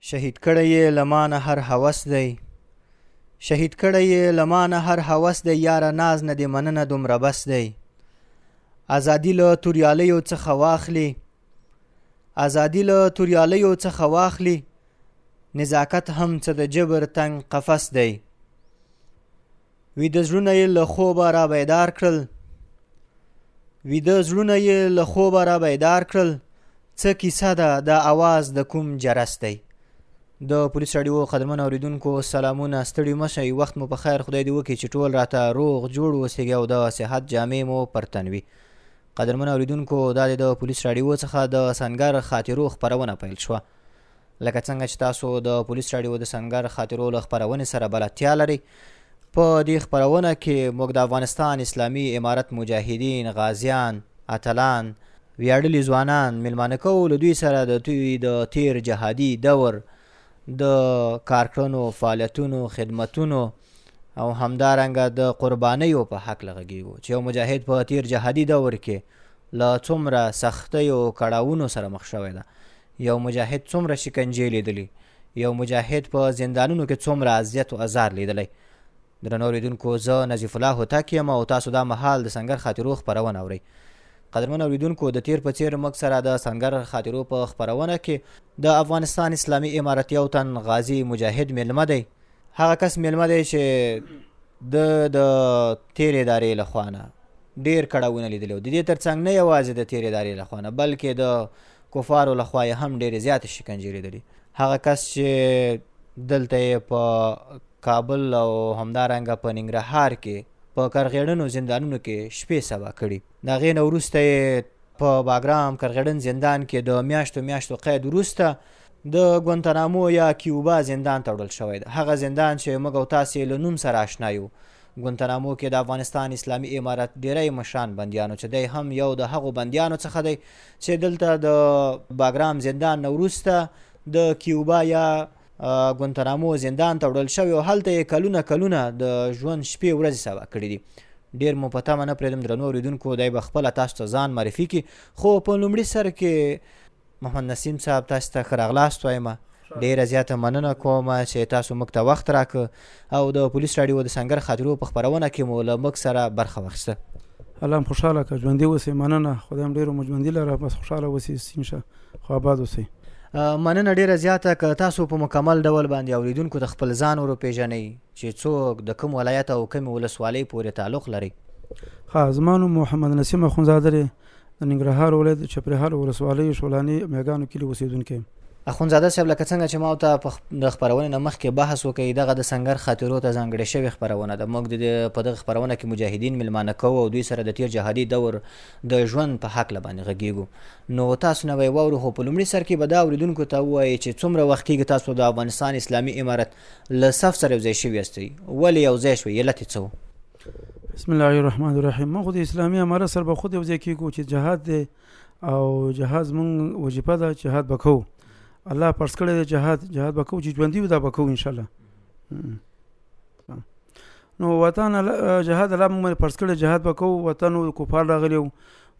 شهید کړی یې له مانه هر هوس دی، شهید کړی یې له مانه هر هوس دی، یاره ناز نه دې مننه دومره بس دی. ازادي له توریالیو څخه واخلي، ازادي له توریالیو څخه واخلي، نزاکت هم څه د جبر تنګ قفس دی. ویده زړونه یې له خوبه را بیدار کړل، ویده زړونه یې له خوبه را بیدار کړل، څه کیسه ده دا اواز د کوم جرس دی. د پولیس راډیو قدرمن اوریدونکو سلامونه، ستړي مه شئ، وخت مو په خیر، خدای دې وکړي چې ټول راته روغ جوړ اوسېږي او د صحت جامې مو پر تن وي. قدرمن اوریدونکو، دا د پولیس راډیو څخه د سنګر خاطرو خپرونه پیل شوه. لکه څنګه چې تاسو د پولیس راډیو د سنګر خاطرو له خپرونې سره بلدتیا لرئ، په دې خپرونه کې موږ د افغانستان اسلامي امارت مجاهدین، غازیان، اتلان، ویاړلي ځوانان میلمانه کوو، له دوی سره د دوی د تیر جهادي دور د کارکړنو، فعالیتونو، خدمتونو او همدارنګه د قربانیو په هکله غږیږو چې یو مجاهد په تیر جهادي دور کې له څومره سختیو کړاوونو سره مخ شوی ده، یو مجاهد څومره شکنجې لیدلي، یو مجاهد په زندانونو کې څومره اذیت او ازار لیدلی. درنو اوریدونکو، زه نظیف الله هوتک یم او تاسو دا مهال د سنګر خاطرو خپرونه اورئ. قدرمن اوریدونکو، د تیر په څیر موږ سره د سنګر خاطرو په خپرونه کې د افغانستان اسلامي امارت یو تن غازي مجاهد میلمه دی. هغه کس میلمه دی چې د د تیر ادارې له خوا نه ډیر کړاوونه لیدلي او د دې ترڅنګ نه یوازې د تیر ادارې له خوا نه بلکې د کفارو له خوا یې هم ډېرې زیاتې شکنجې لیدلي. هغه کس چې دلته یې په کابل او همدارنګه په ننګرهار کې په کرغېړنو زندانونو کې شپې سبا کړي، د هغې نه وروسته یې په باګرام کرغېړن زندان کې د میاشتو میاشتو قید وروسته د ګوانتانامو یا کیوبا زندان ته وړل شوی دی. هغه زندان چې موږ او تاسې له نوم سره آشنا یو. ګوانتانامو کې د افغانستان اسلامي امارت ډیری مشران بندیانو چې دی هم یو د هغو بندیانو څخه دی چې دلته د باګرام زندان نه وروسته د کیوبا یا ګوانتانامو زندان ته وړل شوی او هلته یې کلونه کلونه د ژوند شپې ورځې سبا کړې دي. ډیر مو په تمه نه پرېږدم درنو اورېدونکو، دی به خپله تاسو ته ځان معرفي کړي، خو په لومړي سر کې محمد نسیم صاحب تاسو ته ښه راغلاست وایم، ډیره زیاته مننه کوم چې تاسو موږ ته وخت راکړ او د پولیس راډیو د سنګر خاطرو په خپرونه کې مو له موږ سره برخه واخیسته. الله هم خوشحاله که، ژوندي اوسئ. مننه، خدای هم ډېر مو ژوندي لره، بس خوشحاله اوسئ، ان شاء خو آباد اوسئ. مننه ډیره زیاته. که تاسو په مکمل ډول باندې اوریدونکو ته خپل ځان وروپیژنئ چې څوک د کوم ولایت او کومې ولسوالۍ پورې تعلق لري. ښه، زما نوم محمد نسیم اخوندزاده دی، د ننګرهار ولایت د چپرهار ولسوالۍ شولانې میګانو کلي اوسېدونکی یم. اخوندزاده صاحب، لکه څنګه چې ما او ته په د خپرونې نه مخکې بحث وکړ، دغه د سنګر خاطرو ته ځانګړې شوې خپرونه ده. موږ د په دغه خپرونه کې مجاهدین میلمانه کوو او دوی سره د تیر جهادي دور د ژوند په هکله باندې غږیږو. نو تاسو نه به یې واورو، خو په لومړي سر کې به دا اوریدونکو ته ووایئ چې څومره وخت کېږي تاسو د افغانستان اسلامي امارت له صف سره یو ځای شوي یاستئ، ولې یو ځای شوئ، علت یې څه و؟ بسم الله الرحمن الرحیم. موږ د اسلامي امارت سره به خود یو ځای کېږو چې جهاد دی او جهاد زموږ وظیفه ده، جهاد به کوو. الله فرض کړی دی جهاد، جهاد به کوو چې ژوندي وي دا به کوو ان شاء الله. نو وطن جهاد الله موږ باندې فرض کړی، جهاد به کوو. وطن کفار راغلي وو،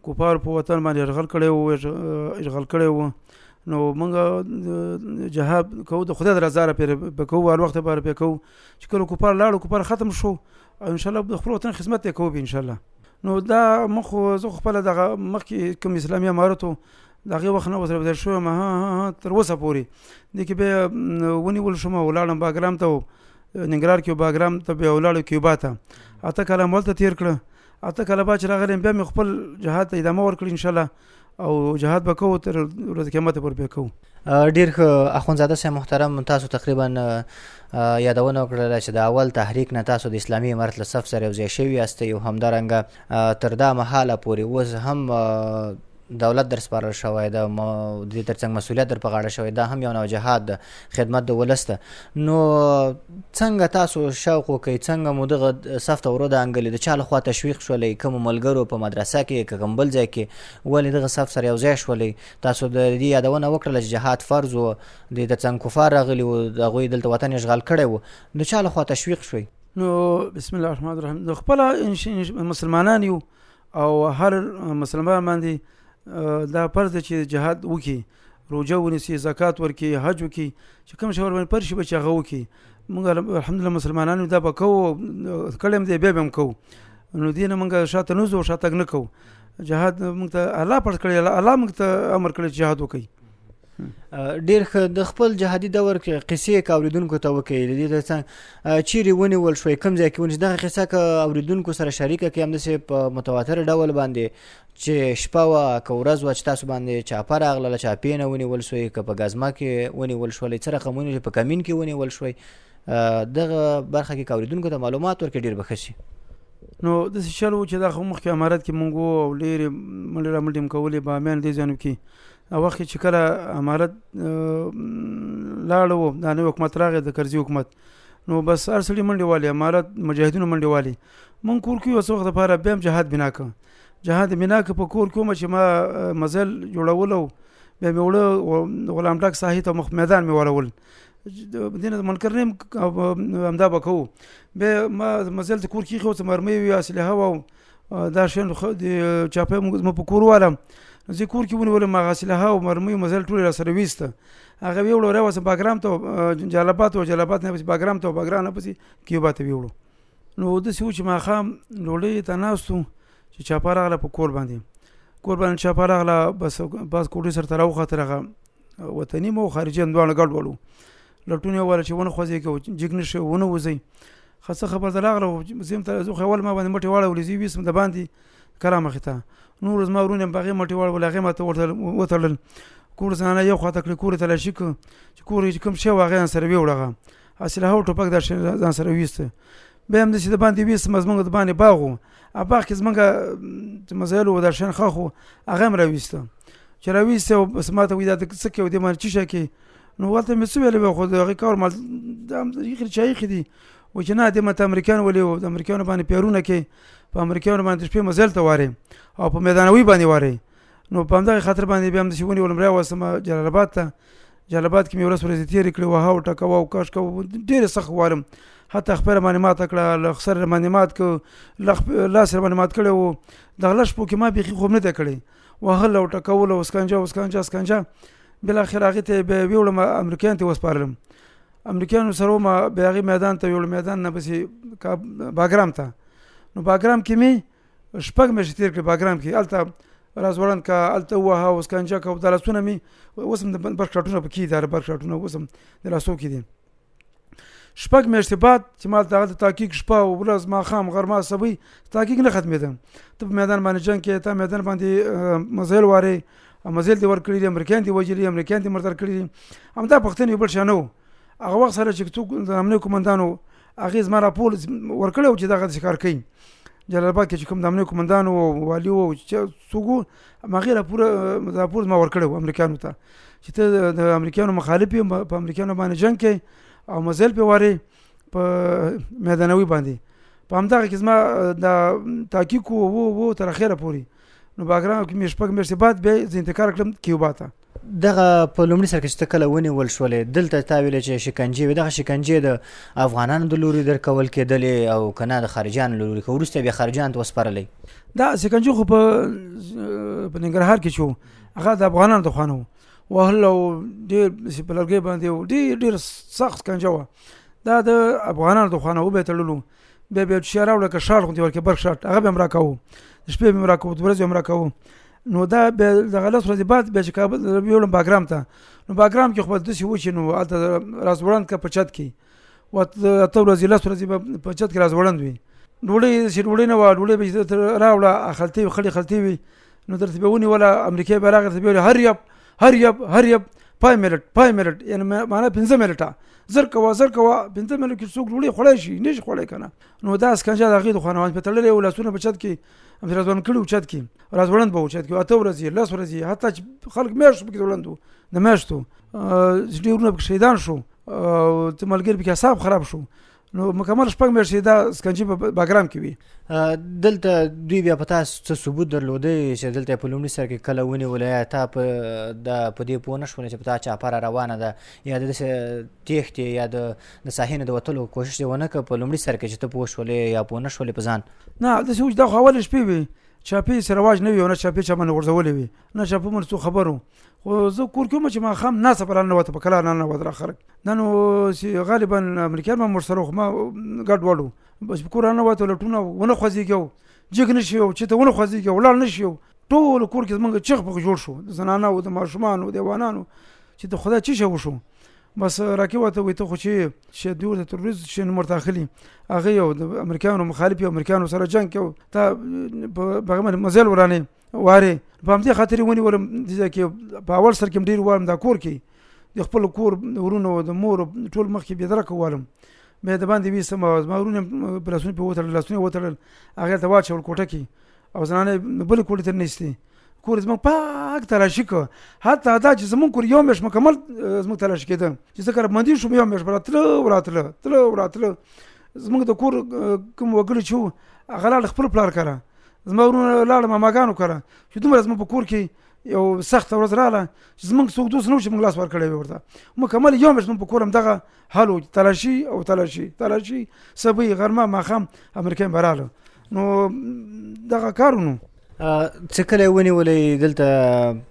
کفار په وطن باندې یرغل کړی وو، اشغال کړی وو. نو موږ جهاد کوو د خدای د رضا لپاره به کوو، هر وخت لپاره به کوو. چې کله کفار لاړو، کفار ختم شو او ان شاء الله د خپل وطن خدمت یې کوو ان شاء الله. نو دا مخ زه خو خپله دغه مخکې کوم اسلامي امارت و د هغې وخت نه ورسره بدل شوی یم، ها تر اوسه پورې. دې کې بیا ونیول شوم او ولاړم باګرام ته، ننګرهار کې باګرام ته، بیا ولاړو کیوبا ته. 8 کاله مې هلته تېر کړه. 8 کاله بعد چې راغلی بیا مې خپل جهاد ته ادامه ورکړه ان شاء الله او جهاد به کوو تر ورځې قیامت پورې به کوو. ډیر ښه. اخوندزاده صاحب محترم، تاسو تقریبا یادونه وکړله چې د اول تحریک نه تاسو د اسلامي امارت له صف سره یو ځای شوي یاستئ او همدارنګه تر دا مهاله پورې اوس هم دولت در سپارل شوی ده، د دې ترڅنګ مسولیت در په غاړه شوی، دا هم یو نوع جهاد ده، خدمت د ولس ده. نو څنګه تاسو شوق وکړئ، څنګه مو دغه صف ته ورودانګلې، د چا لخوا تشویق شولئ، کومو ملګرو په مدرسه کې که کوم بل ځای کې، ولې دغه صف سره یو ځای شولئ؟ تاسو د دې یادونه وکړله چې جهاد فرض و، د دې ترڅنګ کفار راغلي وو، هغوی دلته وطن اشغال کړی و، د چا لخوا تشویق شوئ؟ نو بسم الله الرحمن الرحیم. نو خپله مسلمانان یو او هر مسلمان باندې دا فرض دی چې جهاد وکړي. روژه ونیسي، زکات ورکړي، حج وکړي، چې کوم شی ورباندې فرض شي به چې هغه وکړي. موږ الحمدلله مسلمانان یو، دا به کوو، کړی هم دی، بیا به هم کوو. نو دې نه موږ شاته نه ځو، شاتګ نه کوو. جهاد موږ ته الله فرض کړی، الله موږ ته امر کړی چې جهاد وکړئ. ډیر ښه. د خپل جهادي دور قصې که اوریدونکو ته وکړئ، د دې ترڅنګ چیرې ونیول شوې، کوم ځای کې ونیول، دغه قصه که اوریدونکو سره شریکه کړئ همداسې په متواتر ډول باندې، چې شپه وه که ورځ وه چې تاسو باندې چاپه راغله، له چاپې نه ونیول شوئ که په ګزمه کې ونیول شولئ، څه رقم ونیول، په کمین کې ونیول شوئ، دغه برخه کې که اوریدونکو ته معلومات ورکړئ ډیر به ښه شي. نو داسې چل و چې دا خو مخکې امارت کې مونږ وو او ډېرې منډې رامنډې مو کولې بامیان دې ځایونو کې. هغه وخت کې چې کله امارت لاړ و، دا نوی حکومت راغی، د کرزي حکومت، نو بس هر سړي منډې والې، امارت مجاهدینو منډې والې. مونږ کور کې یو څه وخت لپاره بیا هم جهاد بنا کړ، جهاد بنا کړ. په کور کې وم چې ما مزل جوړولو، بیا مې وړه غلام ډاک ساحې ته مخ میدان مې ورول، دې نه منکر نه یم، همدا به کوو. بیا ما مزل ته کور کې ایښی و، څه مرمۍ وې، اسلحه وه، دا شیان د چاپی زما په کور والم، زه کور کې ونیولم. هغه اسلحه او مرمۍ مزل ټولې را سره ویسته، هغه ویوړو راوستم باګرام ته، جلال اباد ته، جلال اباد نه پسې باګرام ته، باګرام نه پسې کیوبا ته ویوړو. نو داسې و چې ماښام ډوډۍ ته ناست وو چې چاپه راغله په کور باندې، کور باندې چاپه راغله، بس بس کوټې سره ته راوختل. هغه وطني مو خارجي هم دواړه ګډ وړو، لټون یې وواله چې ونه خوځېږي او جګ نه شي ونه وځئ. ښه څه خبر ته راغله، زه هم ته زه خو اول ما باندې مټې واړولې، زه یې ویستم د باندې کلا مخې ته، نور زما وروڼه هم په هغې مټې واړولې، هغې ماته وتړل. کور زنانه یو خواته کړې، کور یې تلاشي کړ، چې کور یې چې کوم شی و هغه ځان سره ویوړ، هغه اسلحه او ټوپک دا شی ځان سره ویسته. بیا هم داسې د باندې ویستم، زموږ د باندې باغ و، هغه باغ کې زموږ چې مزایل و دا شیان ښخ و، هغه هم راویسته. چې راویسته او بس ما ته وایي دا څه کوې، دې باندې څه شی کوې؟ نو ورته مې څه ویلې وه، خو د هغې کار مال دا هم ایښي چا ایښي دي. وایي چې نه، دې ماته امریکایان ولې و، د امریکایانو باندې پیرونه کوې، په امریکایانو باندې د شپې مزل ته وارې او په میدانوي باندې وارې. نو په همدغه خاطر باندې بیا هم داسې ونیولم، راوستم جلال اباد ته. جلال اباد کې مې ورځ ورځې تېرې کړې، وهه او ټکوه او کش کوه، ډېرې سخت وارم، حتی خپله باندې ماته کړه، له سر باندې مات کړ، لاس یې باندې مات کړی و. دغه لس شپو کې ما بیخي خوب نه دی کړی، وهل او ټکول او سکنجه او سکنجه سکنجه. بالاخره هغې ته بیا ویوړم، امریکایان ته وسپارلم، امریکایانو سره وم، بیا هغې میدان ته ویوړم، میدان نه پسې باګرام ته. نو باګرام کې مې شپږ میاشتې تېر کړې، باګرام کې هلته راځوړند که، هلته ووهه او سکنجه که. دا لاسونه مې اوس هم د برق شاټونه پکې دي، دا برق شاټونه اوس هم د لاسو کې دي. شپږ میاشتې بعد چې ما هلته هلته تحقیق شپه او ورځ، ماښام، غرمه، سبۍ تحقیق نه ختمېده. ته په میدان باندې جنګ کې، تا میدان باندې مزل وارې، مزل دې ورکړي دي، امریکایان دې وژلي، امریکایان دې مردار کړي دي. همدا پوښتنې بل شی نه و. هغه وخت سره چې څوک د امنیې قومندان و، هغې زما راپور ورکړی و چې دغه داسې کار کوي. جلال اباد کې چې کوم د امنیې قومندان و، والي و، چې څوک و، هماغې راپور زما ورکړی و امریکایانو ته چې ته د امریکایانو مخالف یې، په امریکایانو باندې جنګ کوې او مزل پې وارې په میدانوي باندې. په همدغه کې زما دا تحقیق و و تر اخره پورې. نو باګرام کې مې شپږ میاشتې بعد بیا زه انتقال کړم کیوبا ته. دغه په لومړي سر کې چې ته کله ونیول شولې، دلته تا ویلې چې شکنجې وې، دغه شکنجې د افغانانو د لوري درکول کېدلې او که نه د خارجیانو له لوري، که وروسته بیا خارجیانو ته وسپارلې؟ دا شکنجې خو په ننګرهار کې چې و، هغه د افغانانو د خوا نه و، وهل او ډېر داسې په لرګۍ باندې و، ډېر ډېر سخت شکنجه وه. دا د افغانانو د خوا نه و، به یې تړلو، بیا به یې چې راوړه که شاټ غوندې ورکړې، برق شاټ، هغه به هم راکاوه، د شپې به هم راکاوه، د ورځې به هم راکاوه. نو دا بیا دغه لس ورځې بعد بیا چې کابل ویوړم باګرام ته، نو باګرام کې خو به داسې و چې نو هلته راځوړند که په چت کې اته ورځې لس ورځې به په چت کې راځوړند وي. ډوډۍ داسې ډوډۍ نه وه، ډوډۍ به چې درته راوړه خلطې وي، خړې خلطې وي، نو درته به ونیوله، امریکې به راغله، درته به ویل هري اپ هري اپ هري اپ 5 منټ 5 منټ، یعنې معنا 5 منټه، زر کوه زر کوه. 5 منټ کې څوک ډوډۍ خوړی شي؟ نه شي خوړی که نه. نو دا سکنجه د هغې د خوا نه وه، په تړلی و، لاسونه په چت کې همداسې راځوړند کړي وو، چت کې راځوړند به و، چت کې 8 ورځې 10 ورځې، حتی چې خلک میاشتو پکې ځوړند وو، د میاشتو ډېر وروڼه پکې شهیدان شو او څه ملګري پکې اعصاب خراب شو. نو مکمل شپږ میاشتې دا سکنجې په باګرام کې وي. دلته دوی بیا په تاسو څه ثبوت درلودی چې دلته په لومړي سر کې کله ونیولې، یا تا په دا په دې پوه نه شولې چې په تا چاپه را روانه ده، یا د داسې تېښتې یا د ساحې نه د وتلو کوشش دې ونه کړ په لومړي سر کې چې ته پوه شولې یا پوه نه شولې په ځان؟ نه، داسې و چې دا خو اولې شپې وې چاپې څه رواج نه وي او نه چاپې چا باندې غورځولې وي، نه چاپو باندې څوک خبر وو. خو زه کور کې وم چې ماښام ناڅاپه راننوته، په کلا راننوته را خلک. دا نو چې غالبا امریکایان به هم ورسره وو، خو ما ګډ وډ وو. بس په کور راننوته، لټونه ونه خوځېږي او جګ نه شي او چې ته ونه خوځېږي او ولاړ نه شي. ټول کور کې زمونږ چغ پغ جوړ شو، د زنانو، د ماشومانو، د حیوانانو، چې د خدای څه شی وشو. بس راکې ورته وایي ته خو چې دوی ورته تروریست چې نوم ورته اخلي، هغه یو د امریکایانو مخالف یو، امریکایانو سره جنګ کوي، تا په هغه باندې مزل ورانې وارې. په همدې خاطر یې ونیولم. دې ځای کې په اول سر کې هم ډېر ووالم، دا کور کې د خپل کور ورونو د مور ټول مخکې بې درکه ووالم، بیا د باندې ویستم او زما ورونه په لاسونو پرې وتړل، لاسونه یې وتړل، هغې ته واچول کوټه کې او زنانه یې بلې کوټې ته ننویستې. کور زموږ پاک تلاشي کړ، حتی دا چې زموږ کور یو میاشت مکمل زموږ تلاشي کېده، چې زه کله بندي شوم یو میاشت به راتله او راتله، تله او راتله. زموږ د کور کوم وګړي چې وو هغه لاړ خپل پلار کره، زما وروڼه لاړه ماماګانو کره، چې دومره زموږ په کور کې یو سخته ورځ راغله چې زموږ څوک دوست نه و چې موږ لاس ورکړی وي ورته. مکمل یو میاشت زموږ په کور همدغه حال و، تلاشي او تلاشي، تلاشي، سبۍ، غرمه، ماښام امریکایان به راغله. نو دغه کار نو څه کله ونیولې دلته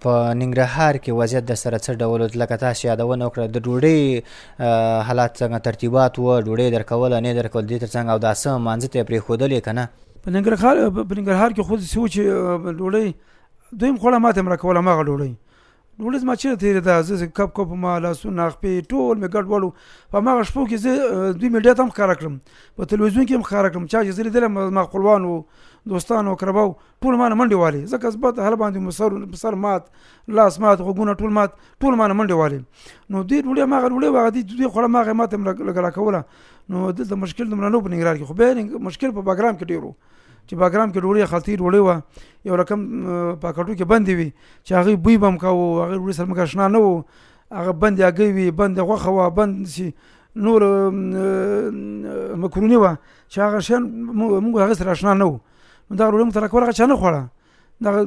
په ننګرهار کې وضعیت د سره څه ډول و؟ لکه تاسو یادونه وکړه د ډوډۍ حالات څنګه ترتیبات و، ډوډۍ درکوله نه درکول، دې ترڅنګ او دا څه مانځه ته یې پرېښودلې که نه؟ په ننګرهار کې خو داسې و چې ډوډۍ دوی هم خوړه، ماته هم راکوله هماغه ډوډۍ. ډوډۍ زما چېرته تېرېده، زه کپ کپ ما لاسونه خپې ټول مې ګډ وډ وو. په هماغه شپو کې زه دوی میډیا ته هم ښکاره کړم، په تلویزیون کې هم ښکاره کړم، چا چې زه لیدلم زما خپلوان وو، دوستان وو، اقربا وو، ټول ما نه منډې والې، ځکه زه بد حال باندې وم، سر مات، لاس مات، غوږونه ټول مات، ټول ما نه منډې والې. نو دوی ډوډۍ هماغه ډوډۍ وه، هغه دوی خوړه هماغه یې ماته هم لږه راکوله. نو دلته مشکل دومره نه و په ننګرهار کې، خو بیا مشکل په باګرام کې ډېر و، چې باګرام کې ډوډۍ خلطي ډوډۍ وه، یو رقم پاکټو کې بندې وي چې هغې بوی به هم کاوه، هغې ډوډۍ سره موږ اشنا نه وو، هغه بندې هګۍ وي، بندې غوښه وه، بند سي نور مکروني وه، چې هغه شیان موږ هغې سره اشنا نه وو. نو دغه ډوډۍ موږ ته راکوله، هغه چا نه خوړه. دغه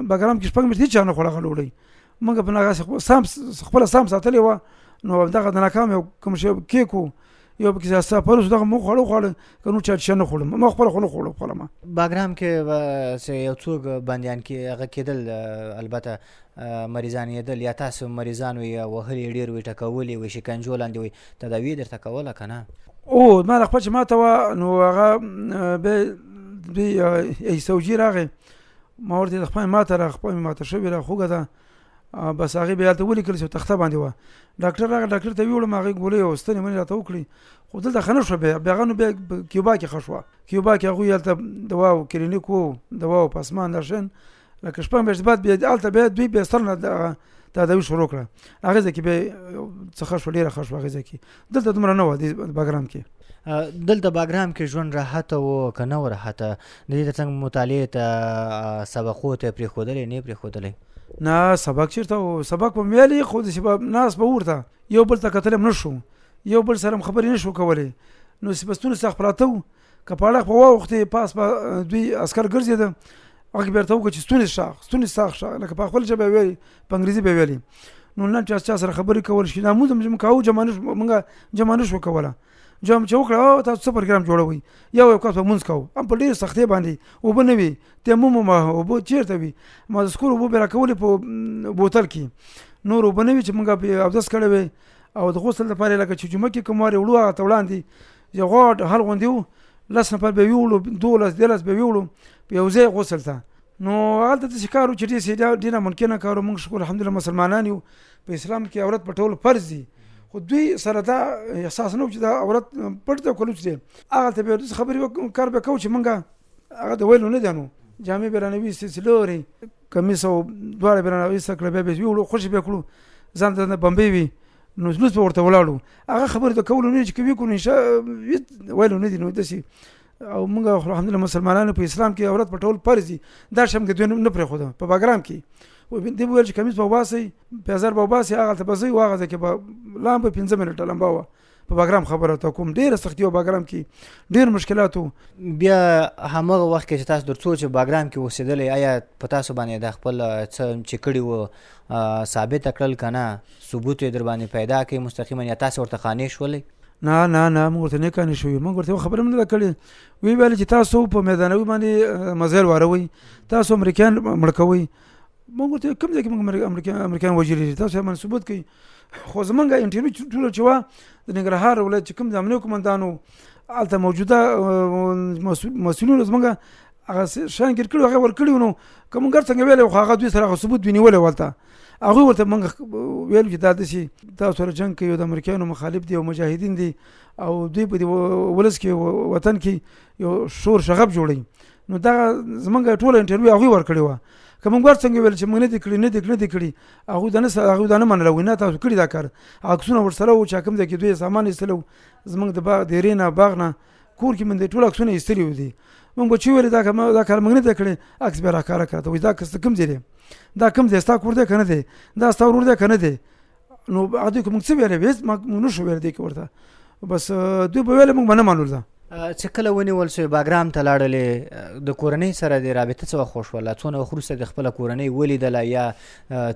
باګرام کې شپږ میاشتې هېچا نه خوړه هغه ډوډۍ، موږ په هغه سم خپله سم ساتلې وه. نو دغه د ناکام یو کوم شی کیک و، یو پکې ستا پروس دغه مو خوړو خوړ که نور چا شی نه خوړم، ما خپله خو نه خوړو خپله ما. باګرام کې به چې یو څوک بندیان کې هغه کېدل، البته مریضان یېدل یا تاسو مریضان وي، وهلي ډېر وي، ټکولي وي، شکنجو لاندې وي، تداوي درته کوله که نه؟ او ما خپل چې ماته وه، نو هغه بیا دوی ایسوجي راغی، ما ورته خپل ماته را خپل ماته شوې را خوږه ده، بس هغې بیا هلته ولیکل چې تخته باندې وه. ډاکټر راغی، ډاکټر ته ویوړم، هغې ګولۍ او ستنې منې راته وکړې، خو دلته ښه نه شوه. بیا بیا هغه نو بیا کیوبا کې ښه شوه. کیوبا کې هغوی هلته دوا او کلینیک و، دوا او پاسمان دا شیان، لکه شپږ میاشتې بعد بیا هلته بیا دوی بیا سر نه دغه تداوي شروع کړه، هغې ځای کې بیا څه ښه شوه، ډېره ښه شوه هغې ځای کې. دلته دومره نه وه دې باګرام کې. دلته باګرام کې ژوند راحته و که نه و راحته؟ د دې ترڅنګ مطالعې ته سبقو ته پرېښودلې نه پرېښودلې؟ نه سبق چېرته و، سبق به مې ویلی خو داسې به ناست به ورته یو بل ته کتلی هم نه شو، یو بل سره هم خبرې نه شو کولی. نو سپستونه سخت پراته وو، که په اړخ به واوښتې پاس به دوی عسکر ګرځېده، غږ به ورته وکړ چې ستونی شاخ، ستونی ساخ شه، لکه په خپل ژبه یې ویلي، په انګریزي به یې ویلي. نو نن چا چا سره خبرې کول شي، دا موږ هم چې کاوه جمع نه شو، موږ جمع نه شو کوله. جمع چې وکړه، او تاسو څه پروګرام جوړوئ؟ یو یو کس به مونځ کاوه، هم په ډېرې سختۍ باندې، اوبه نه وي، تیمم مو واهه، اوبه چېرته وي؟ ما د سکور اوبه به راکولې په بوتل کې، نور اوبه نه وي چې موږ پرې اودس کړی وی. او د غسل لپاره لکه چې جمعه کې کوم وارې وړو هغه ته وړاندې یو غټ هل غوندې و، لس نفر به یې وړو، 12 13 به یې وړو په یو ځای غسل ته. نو هلته داسې کار و چې ډېر ناممکنه کار و. موږ شکر الحمدلله مسلمانان یو، په اسلام کې عورت پټول فرض دي، خو دوی سره دا احساس نه و چې دا عورت پټ دی او که لوڅ دی. هغلته بیا داسې خبرې کار به کوو چې موږ هغه د ویلو نه دی. نو جامې به رانه ویستې چې لرې کمیس او دواړه به رانه ویسته کړه، بیا به یې ویوړو، خوشې به یې کړو، ځان ته بمبې وي، نو لوڅ به ورته ولاړو. هغه خبرې د کولو نه چې کوي کو نو ویلو نه دي. نو داسې او موږ الحمدلله مسلمانانو په اسلام کې عورت پټول فرض دي، دا شی موږ دوی نه پرېښوده په باګرام کې. دوی ویل چې کمیس به وباسئ، پیزر به وباسئ، هغلته به ځئ، هغه ځای کې به لامبه 5 منټه لمبه وه. په باګرام خبره ورته کوم، ډېره سختي وه باګرام کې، ډېر مشکلات وو. بیا همغه وخت کې چې تاسو در څو چې باګرام کې اوسېدلی، آیا په تاسو باندې د خپل څه چې کړي وو ثابته کړل که نه، ثبوت یې در باندې پیدا کړي مستقیما، یا تاسو ورته قانع شولئ؟ نه نه نه، موږ ورته نه کانې شوي، موږ ورته خبره هم نه ده کړې. وی ویل چې تاسو په میدانوي باندې مزل واروئ، تاسو امریکایان مړه کوئ. موږ ورته کوم ځای کې موږ امریکایان وژلي دي؟ تاسو یې باندې ثبوت کوي. خو زمونږ انټرویو ټوله چې وه د ننګرهار ولایت چې کوم د امنیه قومندان و، هلته موجوده مسؤلینو زمونږ هغه شیان ګیر کړي، هغه ورکړي. نو که مونږ هر څنګه ویلی، خو هغه دوی سره هغه ثبوت دوی نیولی و. هلته هغوی ورته مونږ ویل چې دا داسې تاسو سره جنګ کوي، د امریکایانو مخالف دي او مجاهدین دي، او دوی په دې ولس کې وطن کې یو شور شغب جوړوي. نو دغه زمونږ ټوله انټرویو هغوی ورکړې وه. که مونږ ور څنګه ویل چې مونږ نه دي کړي، نه دي کړي، نه دي کړي، هغوی دا نه هغوی دا نه منله. وایي نه، تاسو کړي دا کار. عکسونه ورسره وو چې کوم ځای کې دوی سامان ایستلی و، زمونږ د باغ دیرې نه باغ نه کور کې مونږ ټول عکسونه ایستلي وو دي. مونږ به چې ویل دا کار مونږ نه دی کړی، عکس بیا راښکاره کړه، وایي دا کس کوم ځای دی، دا کوم ځای، ستا کور دی که نه دی، دا ستا ورور دی که نه دی؟ نو هغه دوی که مونږ څه ویلی، هېڅ مونږ نه شو ویلی. دې کې ورته بس دوی به ویل، مونږ به نه منل. ده چې کله ونیول شوې، باګرام ته لاړلې، د کورنۍ سره د رابطه څه وخت وشوله؟ څونه وخت وروسته د خپله کورنۍ ولیدله یا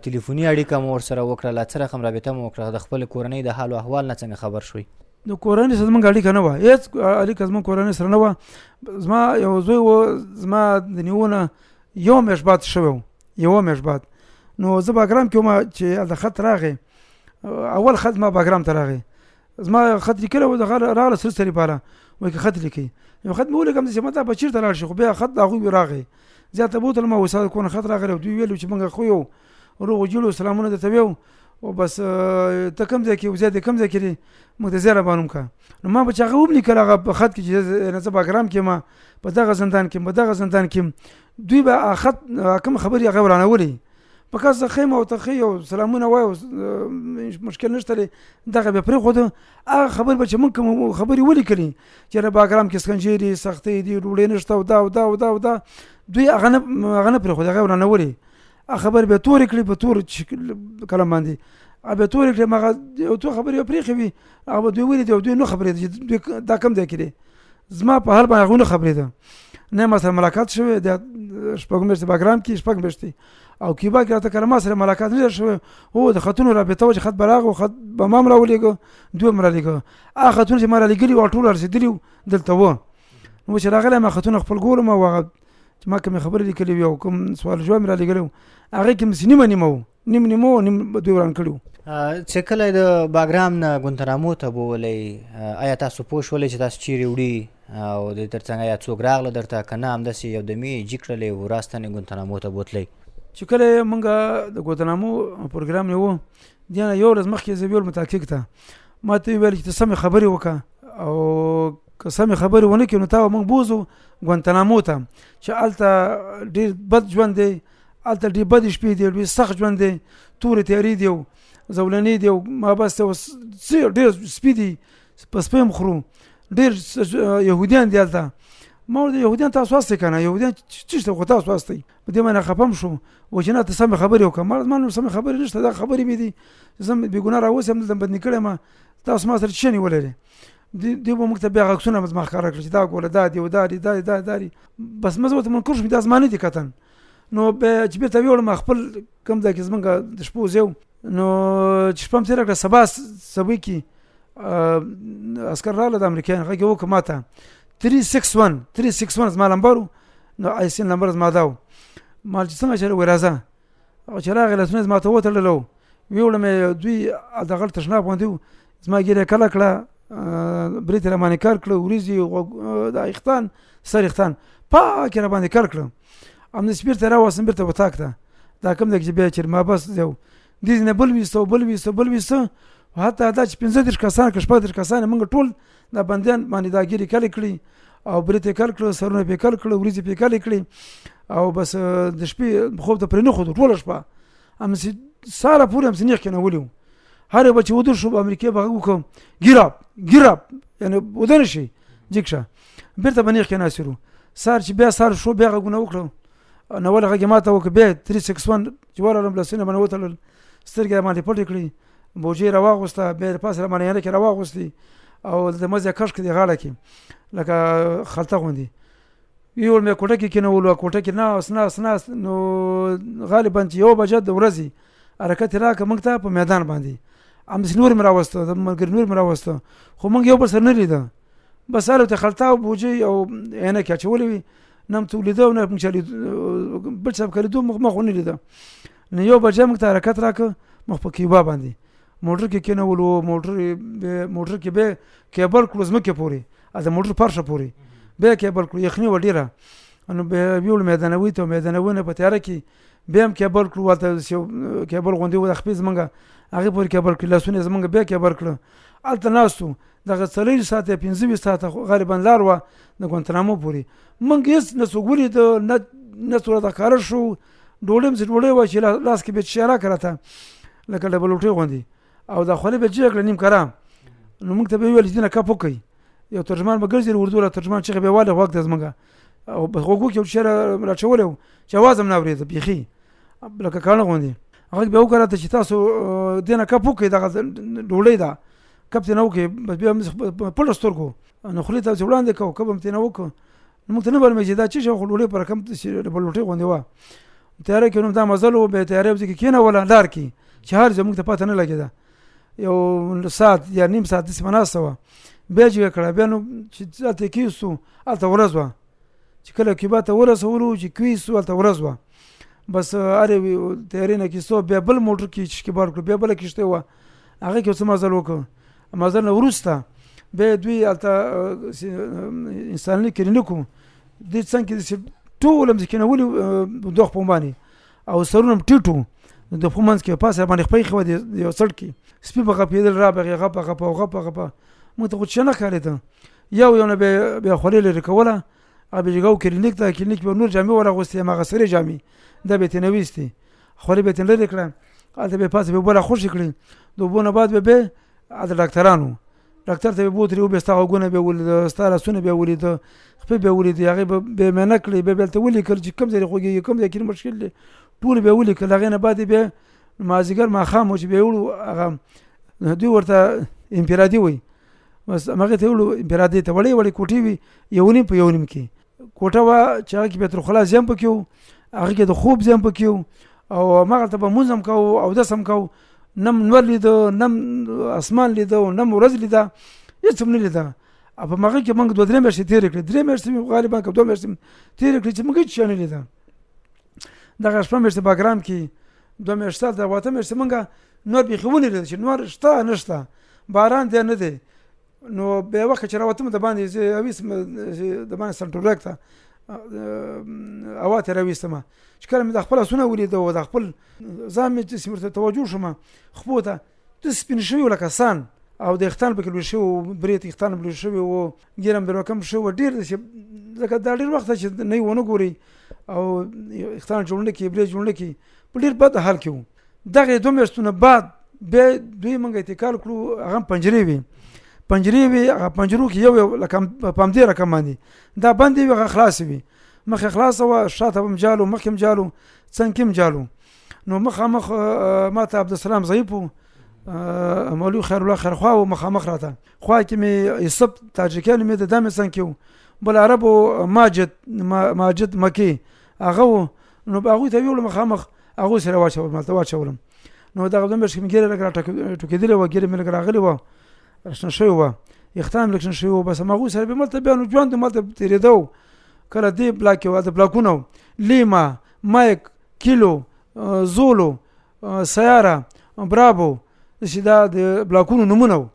تلیفوني اړیکه مو ورسره وکړله؟ څه رقم رابطه مو وکړه؟ د خپل کورنۍ د حال او احوال نه څنګه خبر شوئ؟ د کورنۍ سره زمونږ اړیکه نه وه، هېڅ اړیکه زمونږ کورنۍ سره نه وه. زما یو زوی و، زما د نیونه یو میاشت بعد شوی و، یوه میاشت بعد. نو زه باګرام کې وم چې هلته خط راغی. اول خط ما باګرام ته راغی، زما خط لیکلی و، دغه راغله سره سري پاره وایي که خط لیکي. یو خط مې ولیکم چې ما ته به چېرته لاړ شي، خو بیا خط د هغوی راغی، زیاته بوتلم او استاد کونه خط راغلی. دوی ویل چې موږ خو یو روغ جوړ، سلامونه درته ویو او بس، ته کوم ځای کې وزې، د کوم ځای کې دی، موږ ته زیره معلوم کړه. نو ما به چې هغه ولیکل هغه په خط کې چې زه باګرام کې ما په دغه زندان کې، په دغه زندان کې، دوی به خط کوم خبرې هغه ورانولې. په کس زه ښه یم او ته ښه یو، سلامونه وایو، مشکل نشته دی. دغه بیا پرېښود. هغه خبرې به چې موږ کوم خبرې ولیکلې چې د باګرام کې سکنجې دي، سختۍ دي، ډوډۍ نشته او دا او دا او دا او دا، دوی هغه نه هغه نه پرېښود، هغه ورانولې. هغه خبرې بیا تورې کړې په تور قلم باندې، هغه بیا تورې کړې. هغه یو څو خبرې یې پرېښې وي، هغه به دوی ولیدې او دوی نه خبرېدل چې دوی دا کوم ځای کې دی. زما په حال باندې هغوی نه خبرېده، نه ما سره ملاقات شوی. د شپږ میاشتې باګرام کې، شپږ میاشتې او کیوبا کې راته کله ما سره ملاقات نه شوی. هو، د خطونو رابطه وه چې خط به راغی، خط به ما هم راولېږه، دوی هم رالېږه. هغه خطونه چې ما رالېږلي وو ټول رسېدلي وو دلته وو. نو چې راغلی ما خطونه خپل ګورم او هغه چې ما کومې خبرې لیکلې وې او کوم سوال جواب مې رالېږلی و، هغې کې مې نیمه نیمه وو، نیم نیمه وو، نیم دوی وران کړي وو. چې کله د باګرام نه ګونتنامو ته بوولئ، آیا تاسو پوه شولئ چې تاسو چیرې وړي او د ترڅنګ یا څوک راغله درته که نه همداسې یو دمې جي کړلې او راستنې ګونتنامو ته بوتلئ؟ چې کله مونږ د ګونتنامو پروګرام نیو، دې نه یو ورځ مخکې زه ویل متاکیک ته، ما ته ویل چې ته سمې خبرې وکړه او که سمې خبرې ونه کړې نو تا به موږ بوځو ګوانتانامو ته چې هلته ډېر بد ژوند دی، هلته ډېر بدې شپې دي، ډېر سخت ژوند دی، تورې تیارې دي او زولنې دي او ما بس ته اوس څه ډېر سپي دي، په سپي هم خورو، ډېر یهودیان دي هلته. ما ورته یهودیان تاسو هستئ که نه، یهودیان څه شته خو تاسو هستئ. په دې باندې خفه هم شو، و چې نه ته سمې خبرې وکړه. ما زما نور سمې خبرې نشته، دا خبرې مې دي، زه بې ګناه راوسم دلته بندي کړی ما، تاسو ما سره څه نیولی دی؟ دوی به موږ ته بیا عکسونه زما ښکاره کړل چې دا ګوره دا دی او دا دی دا دی دا دی. بس مزه ورته منکر شوم، دا زما نه دي کتن. نو بیا چې بېرته ویوړم خپل کوم ځای کې زمونږ د شپو ځای و، نو چې شپه مې تېره کړه، سبا سبا کې عسکر راغله د امریکایان، غږ یې وکړ ما ته 361 361 زما لمبر و، نو آی سي لمبر زما دا و. ما چې څنګه چې وایي راځه، او چې راغی لاسونه زما ته وتړلو، ویوړم یې، دوی د غړ تشناب غوندې و، زما ږیره یې کله کړه، برېت یې راباندې کار کړه، وریځې د اختان سر اختان پاک یې راباندې کار کړه. همداسې بېرته راوستم بېرته وطاق ته، دا کوم ځای کې چې بیا چې ما بس دی دې ځای نه بل ویسته او بل ویسته بل ویسته، حتی دا چې 35 کسان که 36 کسان موږ ټول دا بندیان باندې دا ږیرې کلې کړې او برېت یې کل کړه، سرونه پې کل کړه، وریځې پې کلې کړې او بس د شپې خوب ته پرې نه ښودو ټوله شپه، همداسې سهاره پورې همداسې نېغ کېنولي وو. هر یو به چې ویده شو امریکې به غږ وکړ ګیراب ګیراب، یعنې ویده نه شي جګ شه، بېرته به نېغ کېناستلو. سهار چې بیا سهار شو بیا غږونه وکړو، نو ولې غږ یې ما ته وکړ، بیا 361 چې ورغلم لاسونه باندې وتړل، سترګې یې باندې پټې کړې، بوجۍ یې راواغوسته، بیا یې پاسه راباندې عینکې راواغوستې او د مزه یې کش کړې غاړه کې لکه خلطه غوندې. یو مې کوټه کې کېنولو، کوټه کې ناست ناست ناست، نو غالبا چې یوه بجه د ورځې حرکت یې راکړ موږ ته په میدان باندې. همداسې نور مې راوسته، د ملګري نور مې راوسته، خو موږ یو بل سره نه لیده. بس هلته خلطه او بوجۍ او عینکې اچولې وي، نه مو څوک لیده او نه موږ چا بل چا که لیدو موږ مخ ونه لیده. نو یو بجه موږ ته حرکت راکړ، مخ په کیوبا باندې موټر کې کېنولو، موټر کې به کیبل کړو ځمکې پورې، د موټر فرشه پورې بیا کیبل کړو، یخني وه ډېره. نو بیا یوړو میدانوي ته، میدانوي نه په تیاره کې بیا هم کیبل کړو، هلته داسې یو کیبل غوندې و د خپې زمونږ، هغې پورې کیبل کړو، لاسونه یې زمونږ بیا کیبل کړو. هلته ناست وو دغه 24 ساعته یا 25 ساعته غالبا لار وه د ګوانتانامو پورې. موږ هېڅ نه څوک ولیده، نه څوک راته ښکاره شو. ډوډۍ هم څه ډوډۍ وه چې لاس کې به یې چای راکړه راته لکه ډبلوټۍ غوندې، او دا خولۍ به یې جګه کړه نیم کره. نو موږ ته به یې وویل چې دینه کپ وکړئ، یو ترجمان به ګرځي اردو له ترجمان چیغې به یې والې غوږ ته زموږ، او په غوږو کې یو چای راچولی و چې اواز هم نه اورېده بیخي لکه کاڼه غوندې. غږ بیا وکړه راته چې تاسو دې نه کپ وکړئ، دغه ډوډۍ ده کپ ترې نه وکړئ. بس بیا هم پټو سترګو نو خولې ته چې وړاندې کوو کپ هم ترې نه وکړو. نو موږ ته نه معلومېږي چې دا څه شی، خو ډوډۍ پر رقم ډبل غوندې وه. تیاره کې نو دا مزل و، بیا تیارې په ځای کې کېنوله لار کې چې هر ځای موږ ته پته نه لګېده. یو ساعت یا نیم ساعت داسې به ناسته وه، بیا جګه کړه. بیا نو چې هلته یې کېستو هلته ورځ وه، چې کله کیوبا ته ورسولو چې کېستو هلته ورځ وه. بس هرې تیارې نه کېستو بیا بل موټر کې چې بار کړو، بیا بله کښتۍ وه هغه کې څه مزل وکړو. مزل نه وروسته بیا دوی هلته انساني کلینیک و، دې څنګ کې داسې ټول هم کېنولي دوه خپو باندې او سرونه هم ټیټ وو، د پښو منځ کې پاسه باندې خپې ایښې وه د یو څړ کې. سپي به غپېدل، را به غې غپه غپه او غپه غپه، موږ ته خو څه نه ښکارېده. یو یو نه بیا خولۍ لرې کوله، هغه به جګاو کلینیک ته، کلینیک به نور جامې ور اغوستې، هماغه سرې جامې دا به یې ترې نه ویستې، خولۍ به یې ترې لرې کړه، هلته به یې پاسه به اوبه راخوشې کړې. د اوبو نه بعد به بیا هلته ډاکټران وو، ډاکټر ته به بوتلې، وبه ستا غوږونه به ولیده، ستا لاسونه به ولیده، خپې به ولیدې، هغې به بیا معاینه کړې، بیا به هلته ولیکل چې کوم ځای دې خوږېږي، کوم ځای کې مشکل دی، ټول به ولیکل. هغې نه بعد یې بیا مازدیګر ماښام و چې بیا وړو، هغه دوی ورته انفرادي وایي، بس هماغې ته وړو انفرادي ته، وړې وړې کوټې وي، یو نیم په یو نیم کې کوټه وه چې هغه کې بیت الخلا ځای هم پکې و، هغه کې د خوب ځای هم پکې و، او هماغلته به لمونځ هم کوو اودس هم کوو. نه م نور لیده، نه م اسمان لیده، نه م ورځ لیده، هېڅ هم نه لیده. او په هغه کې موږ دوه درې میاشتې تېرې کړې، درې میاشتې مې غالبا که دوه میاشتې تېرې کړې چې موږ هېڅ شی نه لیده. دغه شپه میاشتې باګرام کې دوه میاشتې هلته اته میاشتې موږ نور بیخي ونه لیدل چې نور شته نه شته، باران دی نه دی. نو بیا وخت چې راوتم د باندې زه اویستم د باندې سنټورک ته هوا ته راویستم، چې کله مې د خپل اسونه ولیده او د خپل ځان مې داسې ورته توجه شوم خپو ته داسې سپین شوي وو لکه سان، او د اختان پکې لوی شوي وو، برېت اختان لوی شوي وو، ږیره مې رقم شوې وه ډېر داسې، ځکه دا ډېر وخت چې نه یې ونه ګوري او اختان جوړ نه کړي، برېت جوړ نه کړي، په ډېر بد حال کې وو. دغه دوه میاشتو نه بعد بیا دوی موږ انتقال کړو، هغه هم پنجرې وې، پنجرې وې، هغه پنجرو کې یو یو لکه په همدې رقم باندې دا بندې وې، هغه خلاصې وې، مخې خلاصه وه، شاته به هم جالو، مخکې هم جالو، څنګ کې هم جالو. نو مخامخ ما ته عبدالسلام ضعیف و، مولوي خیرالله خیرخوا و، مخامخ راته خوا کې مې یوسف تاجکیان مې د دمې څنګ کې و، بل عرب و ماجد مکي هغه و. نو هغوی ته ویوړو مخامخ، هغوی سره واچول، مالته واچولم. نو دغه دوه میاشتې کې مې ږیره لږ راټوکېدلې وه، ږیره مې لږ راغلې وه، شنه شوې وه، ویښتان مې لږ شنه شوي وو. بس هماغوی سره به ملته بیا نو ژوند ملته تېرېده و. کله دې بلاک کې وه، د بلاکونه وو، لیما، مایک، کیلو، زولو، سیاره، برابو، داسې دا د بلاکونو نومونه وو.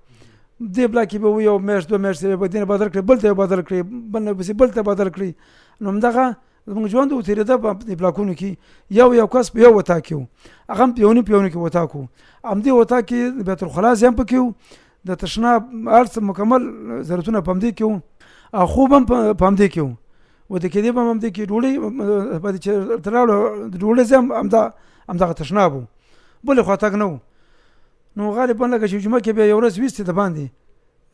دې بلاک کې به و یو میاشت دوه میاشتې به دې نه بدل کړې، بل ته یې بدل کړې، بل نه پسې بل ته بدل کړې. نو همدغه زموږ ژوند و تېرېده په دې بلاکونو کې. یو یو کس په یو اتاق کې و، هغه هم په یو نیم په یو نیم کې اتاق و. همدې اتاق کې بیت الخلا ځای هم پکې و، د تشناب هر څه مکمل ضرورتونه په همدې کې وو، او خوب هم په همدې کې وو، وده کېدې به هم همدې کې، ډوډۍ به چې راوړو د ډوډۍ ځای هم همدغه تشناب و، بلې خوا تګ نه و. نو غالبا لکه چې جمعه کې بیا یو ورځ ویستې د باندې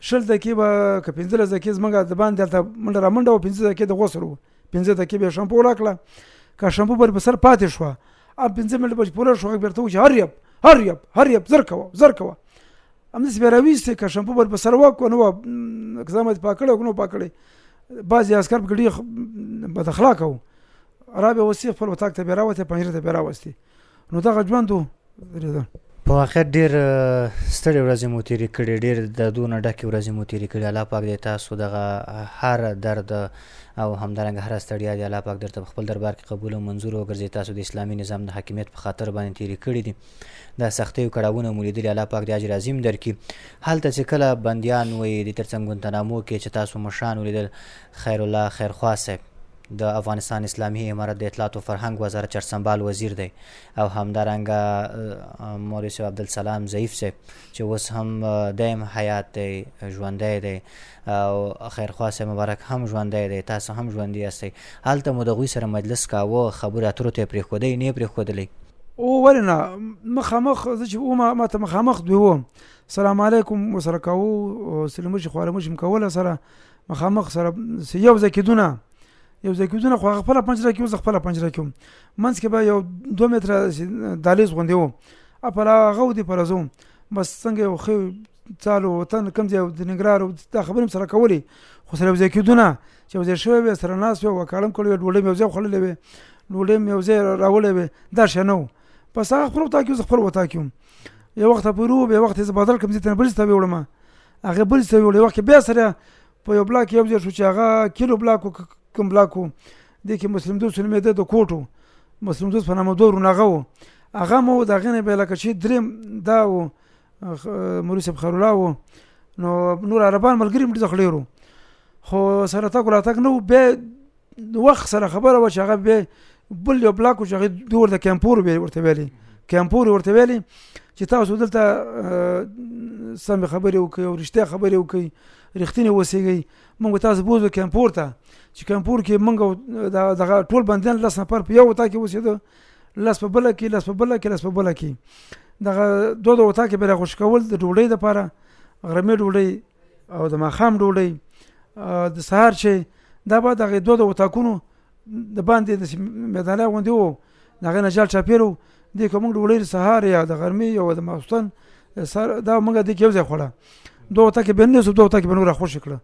20 دقیقې به که 15 دقیقې زموږ د باندې هلته منډه را منډه وه، 5 دقیقې د غسل وو، 5 دقیقې بیا شامپو راکړه، که شامپو پر په سر پاتې شوه او 5 منټه به چې پوره شو، غږ بېرته وکړي هر یب هر یب هر یب، زر کوه زر کوه. همداسې بیا راویستې، که شامپو پر په سر وه که نه وه، که ځان باندې پاک کړی او که نه پاک کړی. بعضې عسکر پکې ډېر بد اخلاقه وو، را به وسي خپل اتاق ته بیا راوستې، پنجرې ته بیا راوستې. نو دغه ژوند و. په واقعیت ډیر ستړې ورځې مو تیرې کړې، ډیر دردونه ډکې ورځې مو تیرې کړې. الله پاک دې تاسو دغه هر درد او همدارنګه هره ستړیا دې الله پاک درته په خپل دربار کې قبول او منظور وګرځي. تاسو د اسلامي نظام د حاکمیت په خاطر باندې تیرې کړې دي، دا سختۍ او کړاوونه مو لیدلي، الله پاک دې اجر عظیم درکړي. هلته چې کله بندیان وئ د ترڅنګ ګونتنامو کې چې تاسو مشران ولیدل، خیرالله خیرخواه صاحب د افغانستان اسلامي امارت د اطلاعاتو فرهنګ وزارت چارسمبال وزیر دی، او همدارنګه مولوي صاحب عبدالسلام ضعیف صاحب چې اوس هم دیم حیات دی، ژوندی دی، او خیرخواه صاحب مبارک هم ژوندی دی، تاسو هم ژوندي یاستئ. هلته مو د هغوی سره مجلس کاوه، خبرې اترو ته یې پرېښودئ نه یې پرېښودلئ؟ او ولې نه، مخامخ زه چې وم ما ته مخامخ دوی وو، سلام علیکم ورسره کوو، سلمشي خوارمشي مې کوله سره مخامخ سره یو ځای کېدونه، یو ځای کېدونه، خو هغه خپله پنجره کې و، زه خپله پنجره کې وم، منځ کې به یو 2 متره دهلیز غوندې و، پر هغه و دې پر زه وم. بس څنګه یو ښه څالو وطن کوم ځای د ننګرهار دا خبرې مې سره کولې، خو سره یو ځای کېدونه چې یو ځای شوی وی، سره ناست وی، وکاړم کړی وی، ډوډۍ مې یو ځای خوړلې وې، ډوډۍ مې یو ځای راوړې وې، دا شی نه و. بس هغه خپل اتاق کې و، زه خپل اتاق کې وم. یو وخت پورې و، بیا وخت یې زه بدل کړم، ځای ته بل ځای ته ویوړم، هغې بل ځای ته ویوړم. یو وخت کې بیا سره په یو بلاک کې یو ځای شو چې هغه کیلو بلاک و، کوم بلاک و، دې کې مسلم دوست نومېده، د کوټ و، مسلم دوست په نامه دوه وروڼه هغه و، هغه مو د هغې نه بیا لکه چې درېیم دا و، مولوي صاحب خیرالله و، نو نور عربان ملګري مې ډېر ډېر وو، خو سره تګ راتګ نه و. بیا وخت سره خبره وه چې هغه بیا بل یو بلاک و چې هغې دوی ورته کمپور ورته ویلې، کمپور ورته ویلې چې تاسو دلته سمې خبرې وکړئ او رښتیا خبرې وکړئ، رښتیني اوسېږئ، موږ به تاسو بوځو کمپور ته، چې کمپور کې موږ دغه ټول بندیان 10 نفر په یو اتاق کې اوسېده، 10 په بله کې، 10 په بله کې، 10 په بله کې، دغه دوه دوه اتاق کې به راخوشي کول د ډوډۍ دپاره، غرمې ډوډۍ او د ماښام ډوډۍ، د سهار چای، دا به دغه دوه دوه اتاقونو د باندې داسې میدانه غوندې و، د هغې نه جال چاپېر و، دې که موږ ډوډۍ د سهار یا د غرمې یا د ماخوستن سهار دا موږ دې کې یو ځای خوړه، دوه اتاق کې به نه نیسو، دوه اتاق کې به نور راخوشې کړه.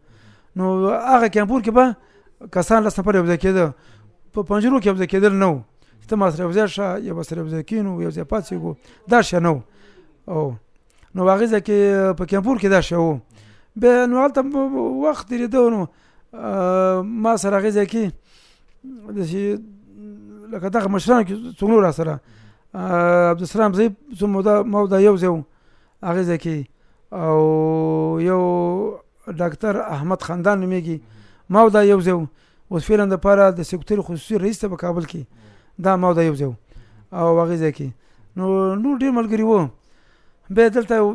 نو هغه کمپور کې به کسان 10 نفره یو ځای کېده، په پنجرو کې یو ځای کېدل نه و چې ته ما سره یو ځای شه، یو به سره یو ځای کښېنو، یو ځای پاڅېږو، دا شی نه و. او نو هغې ځای کې په کمپور کې دا شی و. بیا نو هلته وخت تېرېده، نو ما سره هغې ځای کې داسې لکه دغه مشرانو کې څوک نور راسره عبدالسلام ضعیف څو موده ما دا یو ځای و هغې ځای کې، او یو ډاکتر احمد خندان نومېږي، ما دا یو ځای و، اوس فعلا دپاره د سکتور خصوصي رئیس ته په کابل کې، دا ما دا یو ځای و او هغې ځای کې نو نور ډېر ملګري وو. بیا دلته یو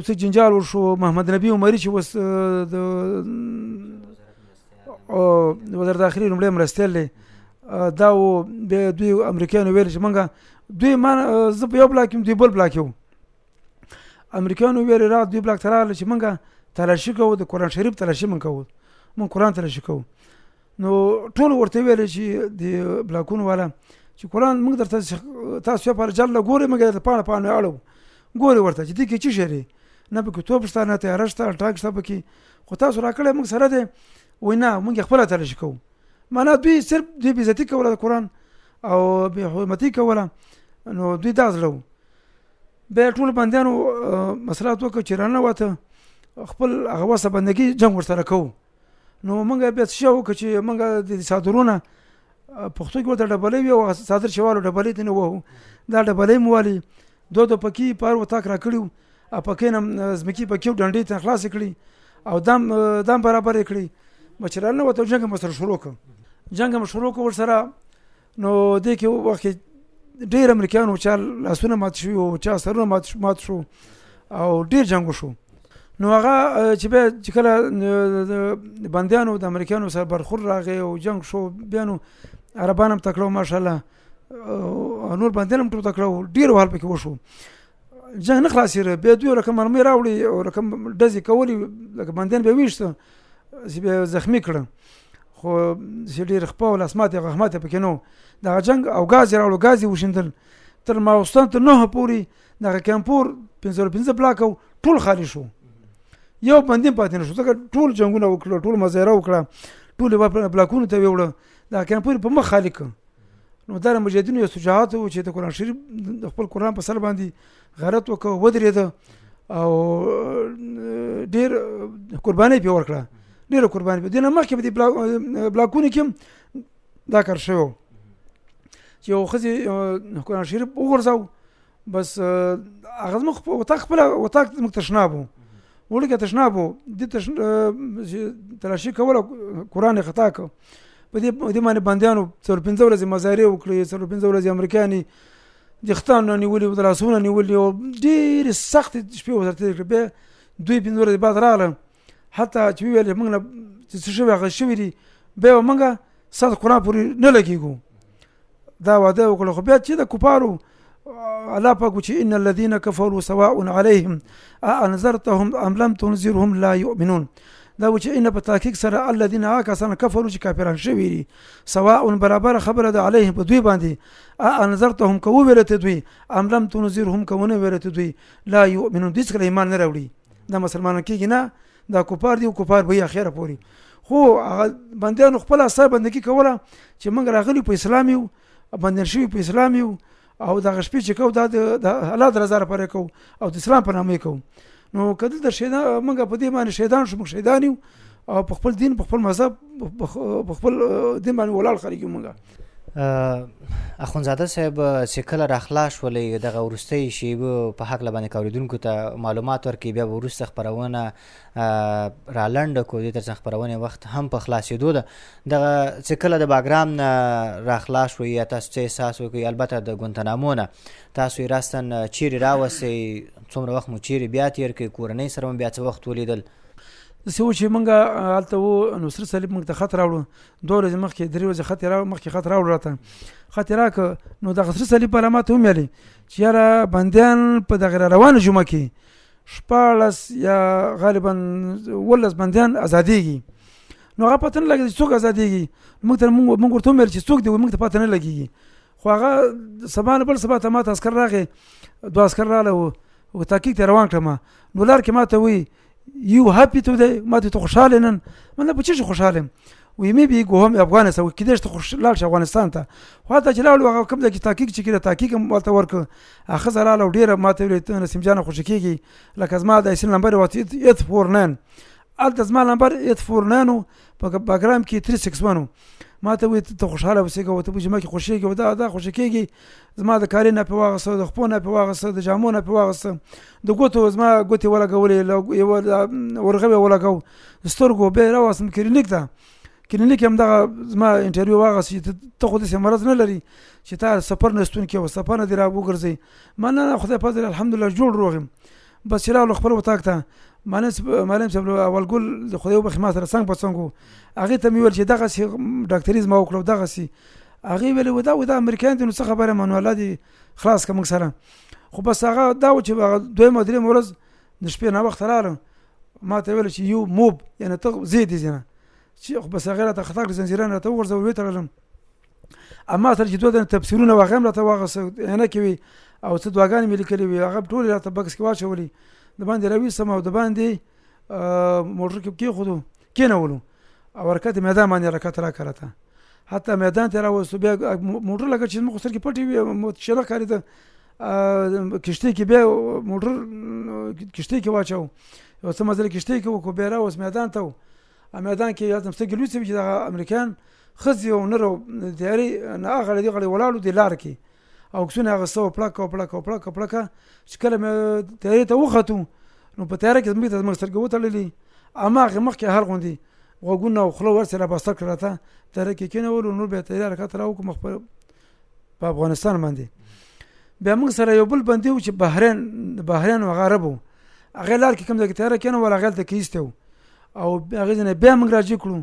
څه جنجال وشو، محمد نبي عمري چې اوس د وزارت داخلي لومړی مرستیال دی، دا و. بیا دوی امریکایانو ویل چې موږ دوی ما زه په یو بلاک کې وم، دوی بل بلاک کې وو. امریکایانو ویل را دوی بلاک ته راغله چې موږ تلاشي کوو، د قرآن شریف تلاشي موږ کوو، موږ قرآن تلاشي کوو. نو ټول ورته ویل چې د بلاکونو والا چې قرآن موږ درته تاسو لپاره جل له ګورئ، موږ درته پاڼه پاڼه اړوو، ګورئ ورته چې دې کې څه شی دی، نه پکې توپ شته، نه تیاره شته، ټاک شته پکې، خو تاسو راکړی موږ سره دی. وایي نه، موږ یې خپله تلاشي کوو. معنا دوی صرف دوی بې عزتي کوله د قرآن او بې حرمتي کوله، نو دوی دا زړه وو. بیا ټول بندیانو مسلات وکړ چې راننوته، خپل هغه وسه بندګي جنګ ورسره کوو. نو موږ بیا څه شی وکړو چې موږ د دې څادرونه پښتو کې ورته ډبلۍ وي او هغه څادر چې والو ډبلۍ ته نه وهو، دا ډبلۍ مو والي، دوه دوه پکې په هر اتاق راکړي وو، او پکې نه ځمکې پکې ډنډې ته خلاصې کړې او دام برابرې کړې. به چې راننوتو جنګ مو سره شروع کړ، جنګ مو شروع کړ ورسره. نو دې کې وخت کې ډېر امریکایان وو، چا لاسونه مات شوي وو، چا سرونه مات شو او ډېر جنګ وشو. نو هغه چې بیا چې کله بندیانو د امریکایانو سره برخورد راغی او جنګ شو، بیا نو عربان هم تکړه وو ماشاءالله، نور بندیان هم ټول تکړه وو، ډېر وهل پکې وشو، جنګ نه خلاصېده. بیا دوی رقم مرمۍ راوړې او رقم ډزې کولې، لکه بندیان بیا ویشته چې بیا زخمي کړه، خو چې ډېر خپه او لاس ماتې غاښ ماتې پکې نه و. دغه جنګ او ګاز یې راوړو، ګاز یې وشیندل تر ماخوستن تر 9 پورې. دغه کمپور 55 بلاک و، ټول خالي شو، یو بندي هم پاتې نه شو، ځکه ټول جنګونه وکړه، ټول مظاهره وکړه، ټول یې بلاکونو ته ویوړه. دغه کمپور په مخ خالي کړ. نو دا د مجاهدینو یو شجاعت و چې د قرآن شریف د خپل قرآن په سر باندې غیرت وکړ، ودرېده او ډېر قرباني پې ورکړه، ډېره قرباني پې. دې نه مخکې په دې بلاکونو کې هم دا کار شوی و چې یو ښځې قرآن شریف وغورځاو. بس هغه زموږ په اتاق، خپله اتاق زموږ تشناب و، وړوکی تشناب و، دې تلاشي کوله، قرآن یې خطا کړ. په دې باندې بندیانو څلور پنځه ورځې مظاهرې وکړې، څلور پنځه ورځې امریکایان یې د ختانو نیولي و، د لاسونو نیولي او ډېرې سختې شپې ورسره تېرې کړې. بیا دوی پنځه ورځې بعد راغله، حتی چې وویل موږ نه چې څه شوي هغه شوي دي، بیا به موږ ستاسو قرآن پورې نه لګېږو، دا وعده وکړه. خو بیا چې د کفارو الله پاک چې ان الذين كفروا سواء عليهم انذرتهم ام لم تنذرهم لا يؤمنون، دا و چې ان په تحقیق سره الذين هغه کسان کفروا چې کافران شوي دي، سواء برابر خبره ده عليهم په دوی باندې، انذرتهم که وویل ته دوی، ام لم تنذرهم که ونه ویل ته دوی، لا يؤمنون دوی هېڅکله ایمان نه راوړي. دا مسلمانان کېږي نه، دا کفار دي او کفار به یې اخره پورې. خو هغه بندیانو خپله سر بندګي کوله چې موږ راغلي په اسلام یو، بندیان شوي په اسلام یو، او دغه شپې چې کوو دا د الله د رضا لپاره کوو او د اسلام په نامه یې کوو. نو که دلته شهیدان، موږ په دې باندې شهیدان شو، موږ شهیدان یو او په خپل دین، په خپل مذهب، په خپل دین باندې ولاړ خلک یو موږ. اخونزاده صاحب چې کله راخلاص شولې دغه وروستۍ شیبه په هکله باندې که اورېدونکو ته معلومات ورکړي، بیا به وروسته خپرونه رالنډه کړو. دې ترڅنګ خپرونې وخت هم په خلاصېدو ده. دغه چې کله د باګرام نه راخلاص شوئ یا تاسو څه احساس وکړئ، البته د ګونتنامو نه تاسو یې راساً چیرې راوستئ، څومره وخت مو چیرې بیا تېر کړئ، کورنۍ سره مو بیا څه وخت ولیدل؟ داسې و چې موږ هلته وو، نو سره صلیب موږ ته خط راوړو، دوه ورځې مخکې، درې ورځې خط یې راوړ، مخکې خط راوړ راته، خط یې راکړ. نو دغه سره صلیب والا ما ته وویلې چې یاره بندیان په دغه را روانه جمعه کې 16 یا غالبا 17 بندیان ازادېږي. نو هغه پته نه لګېده چې څوک ازادېږي. موږ ته موږ ورته وویل چې څوک دی، موږ ته پته نه لګېږي. خو هغه سبا نه بل سبا ته ما ته عسکر راغی، دوه عسکر راغله او تحقیق ته روان کړم. نو لار کې ما ته وایي یو هپي ته دی، ما ته ته خوشحاله نن؟ ما نه په څه شي خوشحاله یم؟ وایي مې بي ګوهم افغانستان، وایي کېدای شي ته لاړ شې افغانستان ته. خو هلته چې لاړو هغه کوم ځای کې تحقیق چې کېده تحقیق هم ورته ورکړ. هغه ښځه راغله او ډېره ما ته ویل ته نسیم جانه خوشې کېږي، لکه زما د ایسین نمبر یې ورته 849، هلته زما نمبر 849 و، په باګرام کې 361 و. ما ته وایي ته خوشحاله اوسېږه او ته په جمعه کې خوشېږي او دا خوشې کېږي. زما د کالي نه پې واغسته، د خپو نه پې واغسته، د جامو نه پې واغسته، د ګوتو زما ګوتې ولګولې، یوه ورغوی ولګاو، د سترګو بیا یې راوستم کلینیک ته. کلینیک هم دغه زما انټرویو واغست چې ته خو داسې مرض نه لري چې تا سفر نه ستون کې او سفر نه دې را وګرځي. ما نه نه خدای فضل الحمدلله جوړ روغ یم. بس چې راغلو خپل اتاق ته، معلم صاحب اول ګل د خدای وبخښي ما سره څنګ په څنګ و، هغې ته مې وویل چې دغسې ډاکټري زما وکړه او دغسې. هغې ویل و دا و دا امریکایان دي نو څه خبره یم، نو الله دې خلاص کړه موږ سره. خو بس هغه دا و چې هغه دویمه درېیمه ورځ د شپې ناوخته راغله، ما ته ویل چې یو موب یعنې ته ځې دې ځای نه، چې خو بس هغې راته خطا کړ، زنځیران راته وغورځول، ویې تړلم. اما سره چې دوه دانې تفسیرونه وه هغه هم راته واغسته، عینکې وې او څه دعاګانې مې لیکلې وې، هغه ټولې راته بکس کې واچولې، د باندې راویستم او د باندې موټر کې کېښودو، کېنولو او حرکت میدان باندې حرکت راکړه راته، حتی میدان ته راوستو. بیا موټر لکه چې زموږ سترګې پټې وې، شیره ښکارېده، کښتۍ کې بیا موټر کښتۍ کې واچاو، یو څه مزل کښتۍ کې وکړو، بیا راوست میدان ته. میدان کې هلته سترګې لوڅې وې چې دغه امریکایان ښځې او نر او تیارې نه هغه دې غړې ولاړو دې لار کې او عکسونه اخیسته او پړکه او پړکه او پړکه پړکه. چې کله مې تیارې ته وختو نو په تیاره کې زموږ ته زموږ سترګې وتړلې، هماغې مخکې هر غوندې غوږونه او خوله ورسې رابسته کړه راته، تیاره کې کېنولو. نور بیا تیارې حرکت راوکړو مخ په افغانستان باندې. بیا موږ سره یو بل بندي و چې بحرین او هغه عرب و، هغې لار کې کوم ځای کې تیاره کېنول هغه هلته کې ایستی و او هغې ځای نه بیا موږ راجع کړو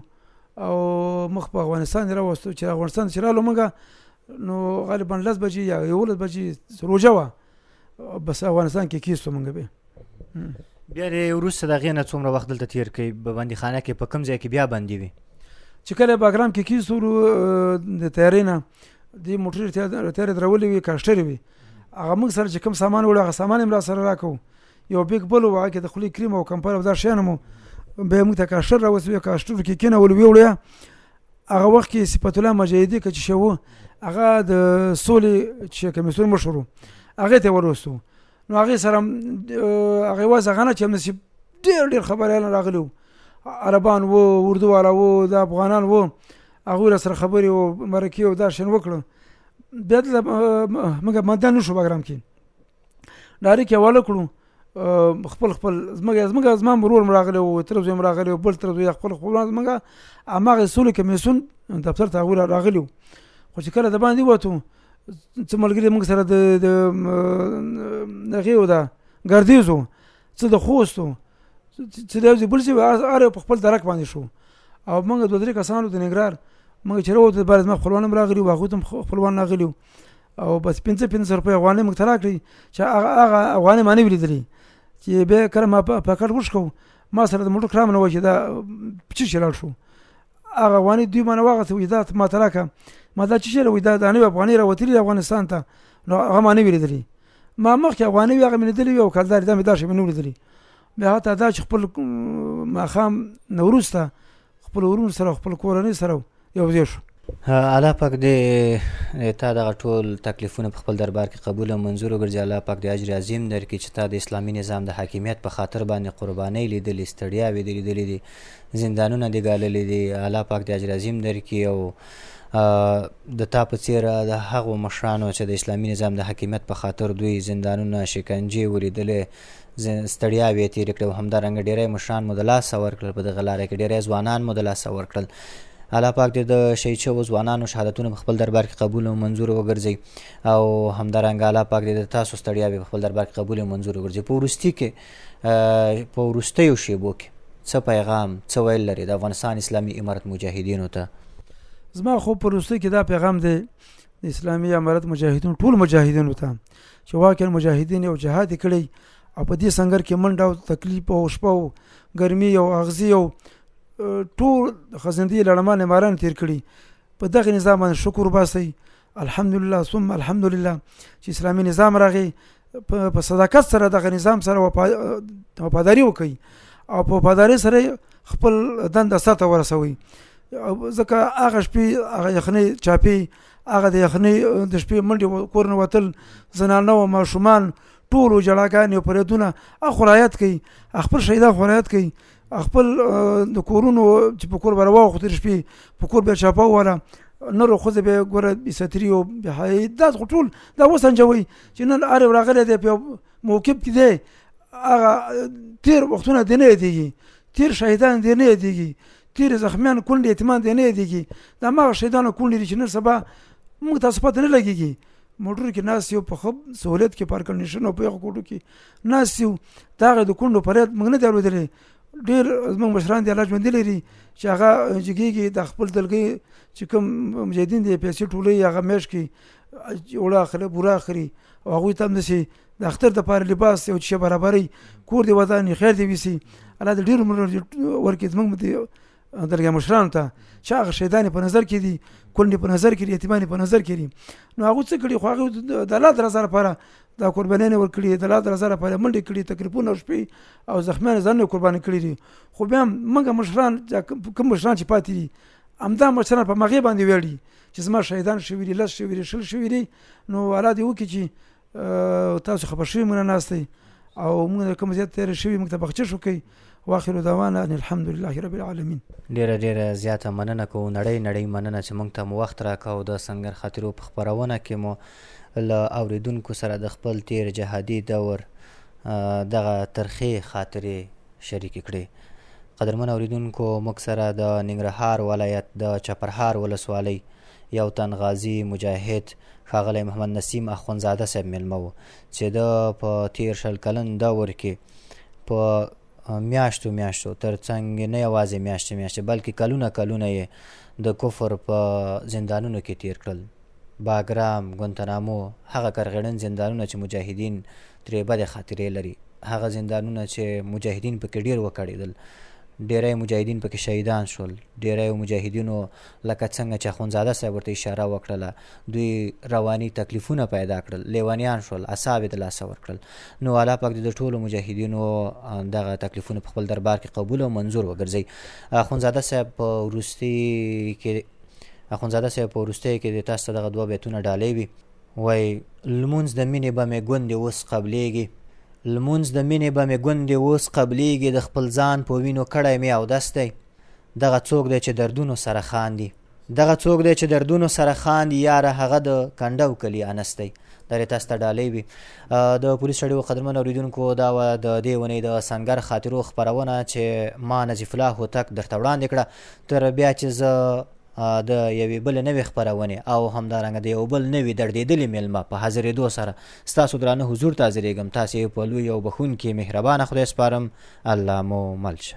او مخ په افغانستان یې راوستو. چې افغانستان چې رالو موږ نو غالبا 10 بجې یا 11 بجې روژه وه، بس افغانستان کې کېستو موږ. بیا بیا دې وروسته د هغې نه څومره وخت دلته تېر کړئ په بندیخانه کې، په کوم ځای کې بیا بندي وي؟ چې کله باګرام کې کېستو د تیارې نه دې موټر تیارې درولې وي، کاشټرې وي، هغه موږ سره چې کوم سامان وړو هغه سامان یې هم را سره راکړو. یو بیګ بل و، هغه کې د خولې کریم او کمپر او دا شیان مو بیا موږ ته کاشټر راوستو، بیا کاشټر کې کېنولو ویوړو. هغه وخت کې صفت الله مجاهدي که چې شی و هغه د سولې چې کمیسیون مشر و هغې ته وروستو. نو هغې سره هغې واسه هغه نه چې همداسې ډېر ډېر خبریالان راغلي وو، عربان وو، اردو والا وو، د افغانان وو، هغوی را سره خبرې او مرکې او دا شیان وکړه. بیا دلته موږ مدن نه شو بګرام کې ډایرک یې حواله کړو خپل خپل زموږ زما ورور هم راغلی و، تره زوی هم راغلی و، بل تره زوی خپل خپلوان زموږ هماغه سولې کمیسیون دفتر ته هغوی راغلي وو. خو چې کله د باندې ووتو څه ملګري موږ سره د د هغې و ده ګردېز و، څه د خوست و، څه د یو ځای بل ځای، هر یو په خپل درک باندې شو. او موږ دوه درې کسانو د ننګرهار موږ چې راووتو بار زما خپلوان هم راغلي وو، هغوی ته هم خپلوان راغلي وو. او بس 55 روپۍ افغانۍ موږ ته راکړې چې هغه افغانۍ ما نه وې لیدلې. چې بیا کله ما پاکټ وشکو ما سره د موټر کرام نه و چې دا څه شي لاړ شو، هغه افغانۍ دوی ما نه واخیسته، وایي دا ما ته راکړه. ما دا څه شی وایي دا نوې افغانۍ راوتلې افغانستان ته، نو هغه ما نه وې لیدلې. ما مخکې افغانۍ وې هغه مې لیدلې وې او کلدارې دا مې دا شی مې نه ولیدلې. بیا حتی دا چې خپل ماښام نه وروسته خپل ورونو سره خپل کورنۍ سره یو ځای شو. الله پاک دې تا دغه ټول تکلیفونه په خپل دربار کې قبول او منظور وګرځي. الله پاک دې اجر عظیم درکړي چې تا د اسلامي نظام د حاکمیت په خاطر باندې قربانۍ لیدلې، ستړیاوې دې لیدلې دي، زندانونه دې ګاللي دي. الله پاک دې اجر عظیم درکړي او د تا په څیر د هغو مشرانو چې د اسلامي نظام د حاکمیت په خاطر دوی زندانونه، شکنجې ولیدلې، ستړیاوې یې تېرې کړې او همدارنګه ډېری مشران مو د لاسه ورکړل په دغه لاره کې، ډېری ځوانان مو د لاسه ورکړل. الله پاک دې د شهید شوو ځوانانو شهادتونه په خپل دربار کې قبول او منظور وګرځي او همدارنګه الله پاک دې د تاسو ستړیاوې په خپل دربار کې قبول او منظور وګرځي. په وروستي کې په وروستیو شیبو کې څه پیغام څه ویل لري د افغانستان اسلامي امارت مجاهدینو ته؟ زما خو په وروستي کې دا پیغام دی د اسلامي امارت مجاهدینو ټول مجاهدینو ته چې واقعا مجاهدین یو جهاد کړی او په دې سنګر کې منډه او تکلیف او شپه او ګرمي او اغزي او ټول خزندې لړمان ماران تیر کړي، په دغه نظام باندې شکر وباسئ. الحمدلله ثم الحمدلله چې اسلامي نظام راغی، په صداقت سره دغه نظام سره وفاداري وکړئ او په وفاداري سره خپل دنده سرته ورسوئ. ځکه هغه شپې هغه یخنۍ چاپې، هغه د یخنۍ د شپې منډې کور نه وتل، زنانه او ماشومان ټولو ژړاګانې او فریادونه، هغه خو رعایت کوي، خپل شهیدان خو رعایت کوي، خپل د کورونو چې په کور به راواوښتل شپې په کور بیا چاپه وواله، نر او ښځه بیا ګوره بې ستري او بې حیايي، دا خو ټول دا وسنجوئ چې نن هر یو راغلی دی په یو موقف کې دی، هغه تېر وختونه دې نه یادېږي، تېر شهیدان دې نه یادېږي، تېر زخمیان کونډې یتیمان دې نه یادېږي. دا هماغه شهیدانو کونډې دي چې نن سبا موږ تاسو پته نه لګېږي. موټر کې ناست یو په ښه سهولت کې، په کنډیشن او په یخو کوټو کې ناست یو، د هغې د کونډو فریاد موږ نه دی اورېدلی. ډېر زموږ مشران دي الله ژوندي لري چې هغه جګېږي د خپل دلګۍ چې کوم مجاهدین دي پیسې ټولوي، هغه میاشت کې اوړه اخلي بوره اخلي او هغوی ته هم داسې د اختر دپاره لباس یو څه برابروي. کور دې ودان وي، خیر دې ویسي، الله دې ډېر عمر ورکړي زموږ درګه مشرانو ته چې هغه شهیدان په نظر کې دي، کونډې په نظر کې دي، یتیمان په نظر کې دي. نو هغه څه کړي، خو هغه د الله د رضا لپاره دا قربانیانې ورکړي، د الله د رضا لپاره منډې کړي، تکلیفونه شپې او زخمیان ځانونه قرباني کړي دي. خو بیا هم موږ مشران کوم مشران چې پاتې دي همدا مشران په مغې باندې ویاړي چې زما شهیدان شوي دي، 10 شوي دي، 20 شوي دي. نو الله دې وکړي چې تاسو خبر شوي موږ ناست او موږ کوم زیات تیر شوي موږ ته بخشش وکړي. واخر دعوانا ان الحمد لله رب العالمین. ډیره ډیره زیاته مننه کوو، نړۍ نړۍ مننه چې موږ ته مو وخت راکاو. د سنګر خاطرو په خپرونه کې مو له اوریدونکو سره د خپل تیر جهادي دور دغه ترخې خاطرې شریکې کړې. قدرمن اوریدونکو، موږ سره د ننګرهار ولایت د چپرهار ولسوالۍ یو تن غازي مجاهد ښاغلی محمد نسیم اخوندزاده صاحب میلمه و چې ده په تیر 20 کلن دور کې په میاشتو میاشتو تر څنګ نه یوازې میاشتې میاشتې بلکې کلونه کلونه یې د کفر په زندانونو کې تیر کړل. باګرام، ګونتنامو، هغه کرغېړن زندانونه چې مجاهدین ترې بدې خاطرې لري، هغه زندانونه چې مجاهدین پکې ډېر وکړېدل، ډېری مجاهدین پکې شهیدان شول، ډېری مجاهدینو لکه څنګه چې اخوندزاده صاحب ورته اشاره وکړله، دوی رواني تکلیفونه پیدا کړل، لیونیان شول، اعصاب یې د لاسه ورکړل. نو الله پاک دې د ټولو مجاهدینو دغه تکلیفونه په خپل دربار کې قبول او منظور وګرځي. اخوندزاده صاحب په وروستي کې اخونزاده صاحب په وروستیو کې د تاسو ته دغه دوه بیتونه ډالۍ وي. وایي، لمونځ د مینې به مې ګوندې اوس قبلېږي، لمونځ د مینې به مې ګوندې اوس قبلېږي، د خپل ځان په وینو کړی مې اودس دی، دغه څوک دی چې دردونو سره خاندي، دغه څوک دی چې دردونو سره خاندي، یاره هغه د کنډو کلي انس دی. دا دې تاسو ته ډالۍ وي. د پولیس راډیو قدرمن اوریدونکو، دا وه د دې اونۍ د سنګر خاطرو خپرونه چې ما نظیف الله هوتک درته وړاندې کړه. تر بیا چې زه د یوې بلې نوې خپرونې او همدارنګه د یو بل نوي دردېدلي مېلمه په حاضرېدو سره ستاسو درانه حضور ته حاضرېږم، تاسې په لوی او بښونکي مهربانه خدای سپارم. الله مو مل شه.